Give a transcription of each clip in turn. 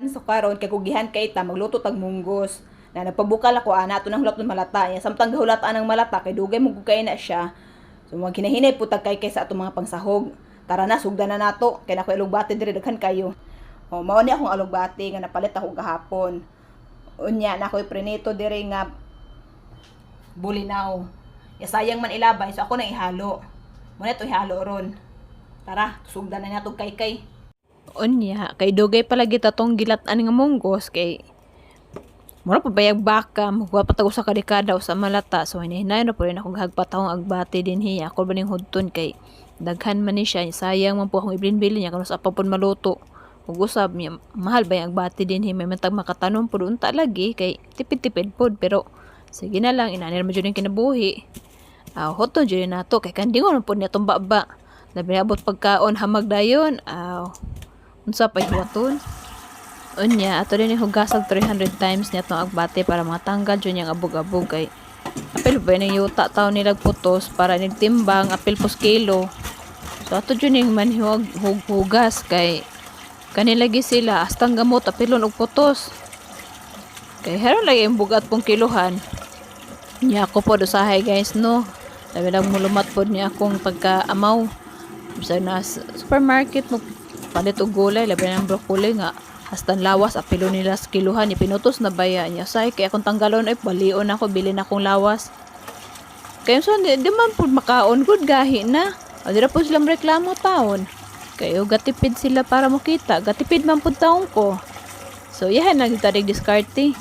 So karon kay kugihan kay ta magluto tag munggos. Na nagpabukal ako ana ato nang hulat ng malata. Ya samtang gahulat anang malata kay dugay mo kay na siya. So maghinahinay pud tag kay sa atong mga pangsahog. Tara na, sugdan na nato kay nako alugbati diri, daghan kayo. O mao ni akong alugbati nga napalit ako gahapon. Unya na ako'y prinito diri nga bulinaw. Ya sayang man ilabay, so ako nang ihalo. Mo na to ihalo ron. Tara, sugdan na nato kay kay. Unya, kay dugay palagi ta tong gilat-an nga munggos kay mura pa bayag baka, magwa pa tag usa ka dekada usa malata. So hinay-hinay na po rin akong gahagpat akong agbati din hiya. Ako ba ning hudton kay daghan man ni siya, sayang man po akong ibilin-bilin niya kung sa pa pud maluto. Ug usab niya, mahal ba yung agbati din hi, may matag makatanom pud unta lagi kay tipid-tipid pod, pero sige na lang, inani ra man jud yung kinabuhi. Ah, hudton jud nato kay kandingon man pud niya tong baba. Labi na abot pagkaon, hamag dayon. Aw, unsa pa hiwaton? Unya, ato din hugasag 300 times niya atong agbate para matanggal jud niyang abog-abog kay apil ba ning yuta taw nilag putos para nigtimbang apil pos kilo. So ato jud ning manhuwag hugas kay kani lagi sila hastang gamot apilon og putos. Kay heron lagi ang bugat pong kiluhan. Nya ako pod usahay, guys, no. Labi lang mulumat pod niya akong pagkaamaw. Bisag na supermarket mo palit og gulay, labi ng broccoli nga hastan lawas apilo nila sa kiluhan, ipinutos na baya niya say kay akong tanggalon ay balion ako, bilin akong lawas kay so di man pud makaon gud, gahi na o di ra pud silang reklamo taon kayo, gatipid sila para mo kita gatipid man pud taon ko. So yahan lang tarig diskarte.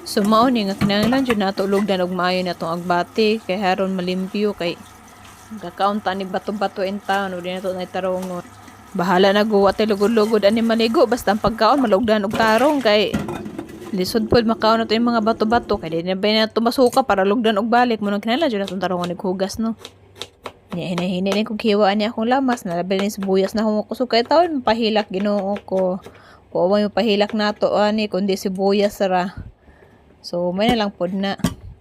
So mao ni nga kinahanglan jud nato lugdan og maayo na tong agbati kay haron malimpyo, kay kakaon ta ni bato-bato in town ug di nato na tarongon. Bahala na guwa tay lugod-lugod ani maligo, basta ang pagkaon malugdan og tarong, kay lisod pod makaon nato yung mga bato-bato kay di na ba na tumasuka para lugdan og balik mo nang kinahanglan jud natong tarongon og hugas, no. Nya hinay-hinay ni kog hiwa ani akong lamas na labi ni sibuyas na akong kusog kay taon pahilak, Ginoo ko. Kuha mo pahilak nato ani kundi sibuyas ra. So may na lang pod na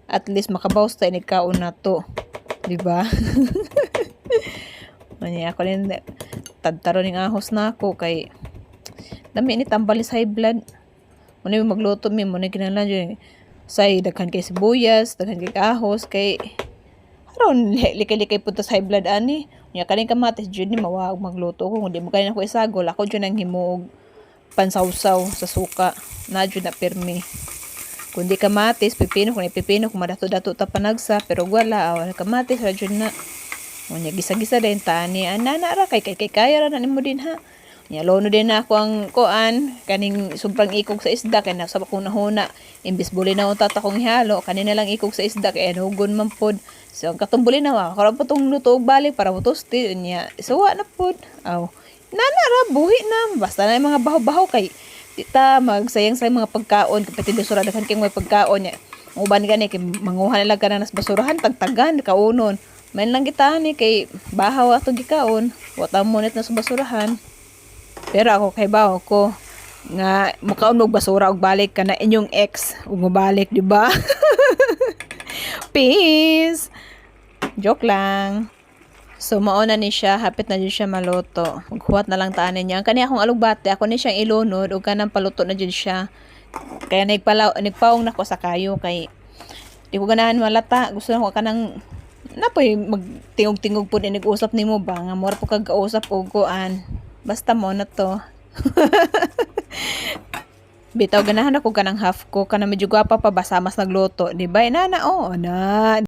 at least makabawas ta inig kaon nato. Di ba? Manya ako rin tadtaro ning ahos na ako kay dami ni tambal sa high blood. Muna yung magluto mi mo na kinahanglan jud say daghan kay sibuyas, daghan kay ahos kay aron likay-likay punta sa high blood ani. Nya kaning kamatis jud ni mawag magluto ko kung di mo kanin ako isagol, ako jud ang himuog pansawsaw sa suka na jud na pirmi. Kung di kamatis, pipino, kung pipino, kung madato-dato ta panagsa, pero wala, wala kamatis, ra jud na. Unya gisa-gisa din tani, ana na ra kay kaya ra na nimo din ha. Nya lono din na ako ang kuan kaning sobrang ikog sa isda kay nasa akong nahuna imbis bulinaw ta akong ihalo, kani na lang ikog sa isda kay anugon man pod. So ang katong bulinaw ako karon po tong luto og balik para motusti, unya suwa na pod. Aw, nana ra buhi na basta na yung mga baho-baho kay di ta magsayang sa mga pagkaon kapatid basura, daghan kay mga pagkaon niya. Ang uban gani kay manguha na lang ka na nas basurahan tagtagan kaunon. Man lang kita ni kay bahaw ato gikaon, wa ta mo na sa basurahan. Pero ako kay bawo ko nga mukaon og basura og balik ka na inyong ex ug mobalik, di ba? Peace. Joke lang. So mao na ni siya, hapit na jud siya maluto. Maghuwat na lang taan niya. Ang kani akong alugbate, ako ni siyang ilunod ug kanang paluto na jud siya. Kaya nagpalaw nagpaong nako sa kayo kay di ko ganahan malata. Gusto nako kanang napoy magtingog-tingog pud nag-usap nimo ba nga mura po kag kausap og kuan. Basta mo na to. Bitaw ganahan ako kanang half ko kanang medyo gwapa pa basta mas nagluto, di ba? Inana, oh, na.